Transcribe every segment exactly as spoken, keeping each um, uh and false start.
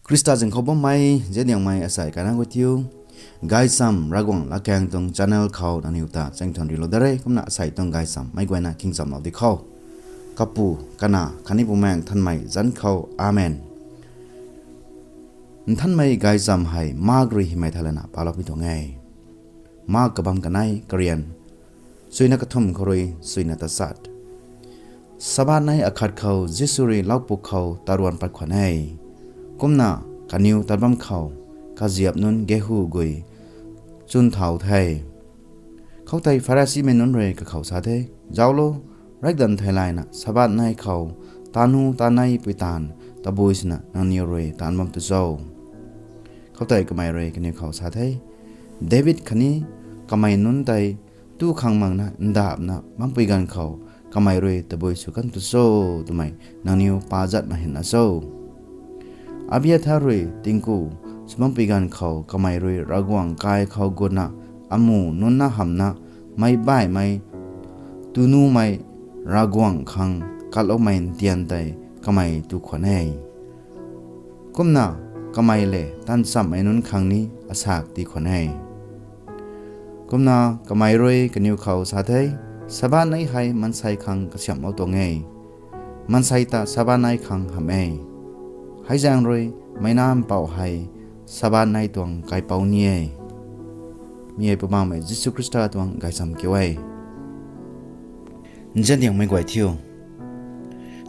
Khrista zaeng khou bammei ziandiangmei asei kaina guay thiu, Gaychamv Ravguangc Latkaeng tuang channel khou nangniw ta chaeng thuan rilou da re. Kumna asei tuang gaychamv meic guayna khingchamlou di khou, Kapu, Kanac khatni Bumaengh Nthanmei zanc khou, Amen. Nthanmei gaychamv hei Mark rui hymei tha lana palou pui tuang e. Mark kabamv kanei, karian suina kathumh khou rui suina tachat. Sabbath nei akhat khou Jisu rui laupuk khou taruan pat khwan e. Kumna kaniw tat bam khou kaziap nunc gehu guay chwn thau the. Khoutei Pharisimei nunc rui kakhou sa the, Zauclo, riakdanv theilayna Sabbath nei khou tanu tanei pui taanv tabui swna nangniw rui taanv bam tu cho? Khoutei kamei rui kaniw khou sa the, David khatni kamei nunc tei tu khang makna ndapna bampui ganv khou kamei rui tabui sw kan tu cho twmei nangniw pa zat mak hina cho? Abiathar rui tingku sw bampui ganv khou kamei rui Ravguangc kai khou gutna amu nunc na hamhna meic baihmei tunumei Ravguangc khang katloumei ntian tei kamei tu khwan e. Kumna kamei le tanchamhmei nunc khang ni asak ti khwan e. Kumna kamei rui kaniw khou sa the, Sabbath nei hei maansei khang kasiamhlou tuang e. Maansei ta Sabbath nei khang hamh e. Hei zaeng rui meic Nac Mpouh hei Sabbath nei tuang kaipouc ni e. Mi hei Poubauhmei Jisu Khrista tuang gaychamv kiu e. Nziandiangmei guay thiu,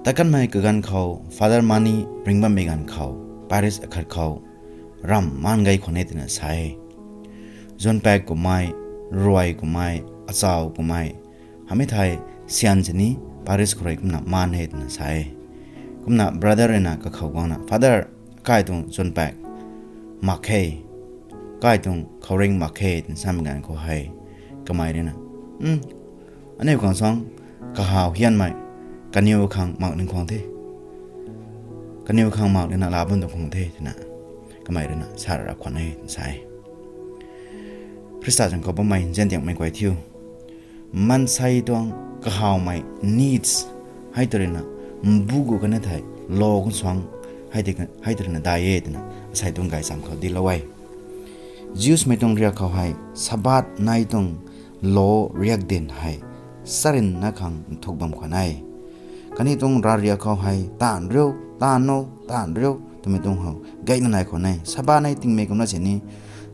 tat kanmei kaganv khou Father Mani ring bammei ganv khou parish akhat khou ramh maan gei khwan e twna sa e. Zunpak kummei, ruai kummei, achau kummei, hamhmei thei syan sini parish khou rui kumna maan e twna sa e. Kumna brother ruina kakhou guangna, Father, kai tuang zunpak mak khe, kai tuang khouringh mak khe twna samei ganv khou hei, kamei ruina, aniu khang suang kahaw hianmei, kaniw khang mak ning khwan the, kaniw khang mak nina laa bam tuang khwan the twna kamei ruina sa rap khwan e twna sa e. Khrista zaeng khou bammei nziandiangmei guay thiu, maansei tuang kahawmei needs hei tw ruina mbu gu kan thei law khang suang hei tw ruina dai e twna asei tuang gaychamv khou diclou e. Jewsmei tuang riak khou hei Sabbath nei tuang law riakdanv hei sarinna khang nthuk bam khwan e. Kaniw tuang ravriak khou hei taanv riu, taanv no, taanv riu twmei tuang how gayna nai khwan e. Sabbath nei tingmei kumna sini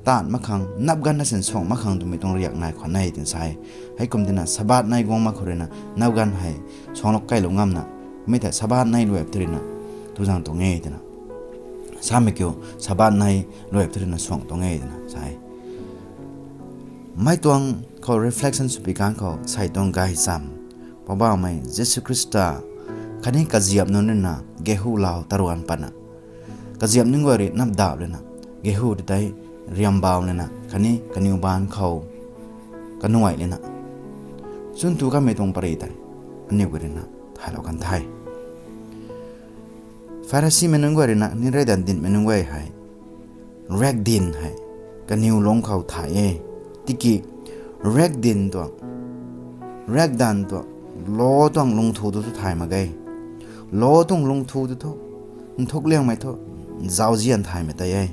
taanv mak khang, nap ganv na sin suang mak khang twmei tuang riak nai khwan e twna sa e. Heikum tina Sabbath nei guang mak khou ruina nap ganv hei suanglou kailou ngamna, mi thei Sabbath nei luai tw ruina tu zang tuang e twna samei kiu, Sabbath nei luai tw ruina suang tuang e twna sa e. Mei tuang khou reflection sw pi kan khou asei tuang gaychamv, Poubauhmei Jisu Khrista khatni kaziap nunc ruina gehu lau taruan patna, kaziap nunc guay rui napdap lana gehu ti tei riambau lana khatni kaniw baanc khou kanuai lana chwn tu kanmei tuang pary tei aniu guay ruina thaylou kan the. Pharisimei nunc guay ruina ni riakdanv dinhmei nunc guay hei riakdanv hei kaniw lungc khou thay e. Tiki riakdanv tuang, riakdanv tuang law tuang lungthu tu thu thay mak ge. Law tuang lungthu tu thu nthuk liangmei thu zauzian thaymei tei e.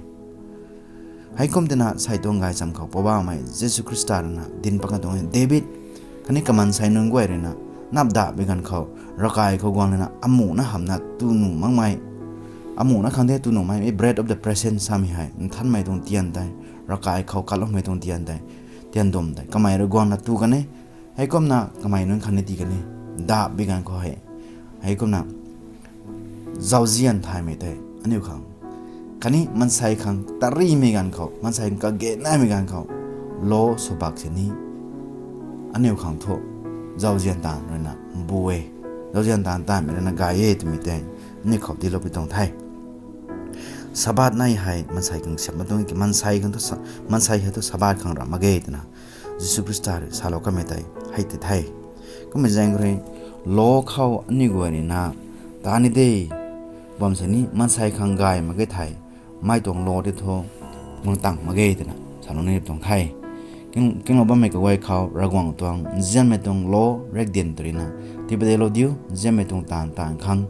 Heikum tina asei tuang gaychamv khou Poubauhmei Jisu Khrista ruina dinc pat kan tuang e. David khatni kamaansei nunc guay ruina napdap bi ganv khou ravkai khou guang lana amuhna hamhna tu nuh makmei, amuhna khang de tu nuh makmei bread of the presence samei hei nthanmei tuang tian tei, ravkai khou katloumei tuang tian tei, tian dum tei kamei rui guangna tu kan e. Heikumna kamei nunc khang ni tii kan e. Dap bi ganv khou hei, heikumna zauzian thaymei tei aniu khang khatni maansei khang tarimei ganv khou, maansei khang kage naimei ganv khou law sw bak sini aniu khang thu zauzian taanv ruina mbu e, zauzian taanv taanmei ruina gay e twmei tei aniu khou diclou pi tuang the. Sabbath nei hei maansei khang siamna tuang ki, maansei khang thu sa-, maansei hei thu Sabbath khang ramh mak ge twna Jisu Khrista rui salou kanmei tei hei ti the. Kummei zaeng rui law khou aniu guay ruina taan ni de bam sini maansei khang gay mak ge thei, mei tuang law tei thu guang tang mak ge twna salou ni tuang the. King, kinglou bammei kaguay khou Ravguangc tuang nzianmei tuang law riakdanv tw ruina tii padeilou diu, nzianmei tuang taanv taanv khang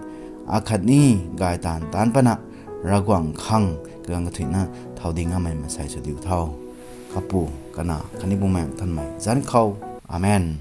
akhatni gay taanv taanc patna Ravguangc khang kaganv kathuicna thau ding amei mansei sw diu tho. Kapu, Kanac khatni Bumaengh Nthanmei zanc khou. Amen.